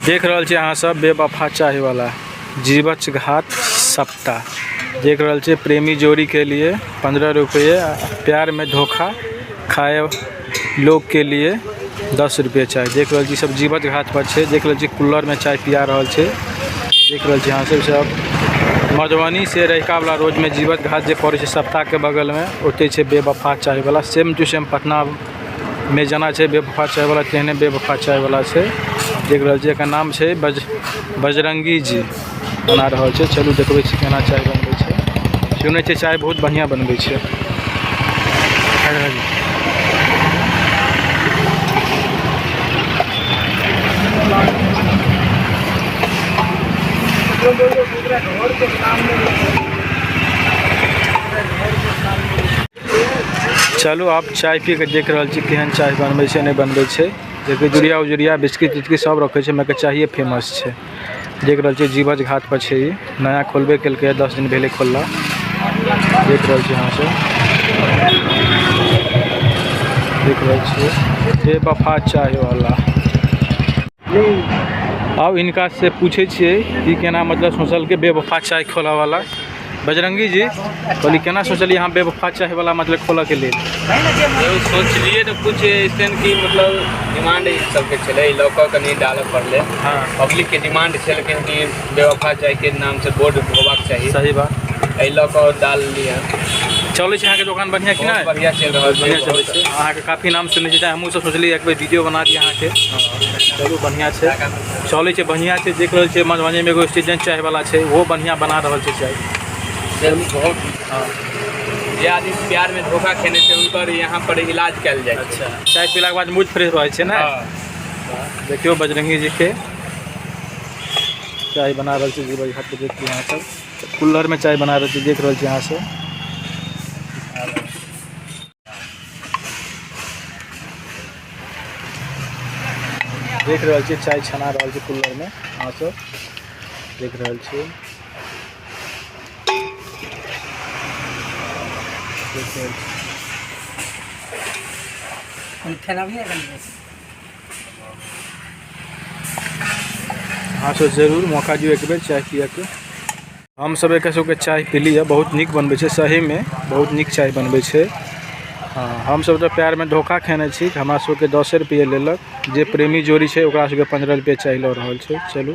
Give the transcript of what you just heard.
देख रहल छी अहाँ सब बेवफा चाय वाला जीवछ घाट सप्ता। देख रहल छी प्रेमी जोड़ी के लिए 15 रुपये, प्यार में धोखा खाए लोग के लिए 10 रुपये चाय। देख रहल छी सब जीवछ घाट पर छै। देख रहल छी कुल्हड़ में चाय पिया रहल छै। देख रहल छी अहाँ सब सब मधुबनी से रहिका वाला रोड में जीवछ घाट जे पड़े छै सप्ताह के बगल में ओते छै बेवफा चाय वाला। सेम टू सेम पटना में जेना छै बेवफा चाय वाला तेहने बेवफा चाय वाला छै। देख रहल छी एकर नाम छै बजरंगी जी बना रहल छै। चलू देखबै छी केना चाय बनबै छै। सुनै छियै चाय बहुत बढ़िया बनबै छै। चलू आब चाय पी के देख रहल छी केहन चाय बनबै छै नहि बनबै छै। देखियौ जुड़िया उजुड़िया बिस्किट तिस्किट सब रखै छै, मगर चाये फेमस छै। देख रहल छी जीवछ घाट पर छै ई, नया खोलबे केलकै 10 दिन भेलै खोलला। देख रहल छी अहाँ सब, देख रहल छी बेवफा चाय वाला। आब इनका से पूछे छियै कि केना मतलब सोचलकै बेवफा चाय खोलऽ वाला। बजरंगी जी कहली केना सोचलियै अहाँ बेवफा चाय वाला मतलब खोलऽ के लेल? सोचलियै तऽ कुछ ऐसन कि मतलब डिमांड सबके छलै, लऽ कऽ कनि डालऽ पड़लै। पब्लिक के डिमांड छलखिन कि बेवफा चाय के नाम से बोर्ड होबाक चाही। सही बात। एहि लऽ कऽ डाललियै। चलै छै अहाँके दोकान बढ़िआँ कि नहि? बढ़िआँ चलि रहल छै। बढ़िआँ चलै छै। अहाँके काफी नाम सुनै छी, हमहूँ सब सोचलियै एक बेर वीडियो बना दी अहाँके। चलू बढ़िआँ छै, चलै छै, बढ़िआँ छै। देख रहल छियै मधुबनीमे एगो स्टेशन चाय वाला छै, ओहो बढ़िआँ बना रहल छै चाय। चलू बहुत जे आदमी प्यार में धोखा खेने छै हुनकर यहाँ पर इलाज कयल जाइ छै। अच्छा, चाय पीलाके बाद मूड फ्रेश भऽ जाइ छै ने? देखियौ बजरंगी जीके चाय बना रहल छै, जीवछ घाट पर देख लियौ अहाँ सब। कुल्हड़ में चाय बना रहल छी, देख रहल छी अहाँ सब। देख रहल छी चाय छना रहल छी कुल्हड़ में, अहाँ सब देख रहल छी। देख रहल छी। अहाँ सब जरूर मौका दियौ एक बेर चाय पियके। हम सब एक सबके चाय पीली है, बहुत नीक बनबै छै, सही में बहुत नीक चाय बनबै छै। हाँ, हम सब तऽ प्यार में धोखा खेने छी, हमरा सबके 10 रुपये लेलक, जे प्रेमी जोड़ी छै ओकरा सबके 15 रुपये चाय लऽ रहल छै। चलू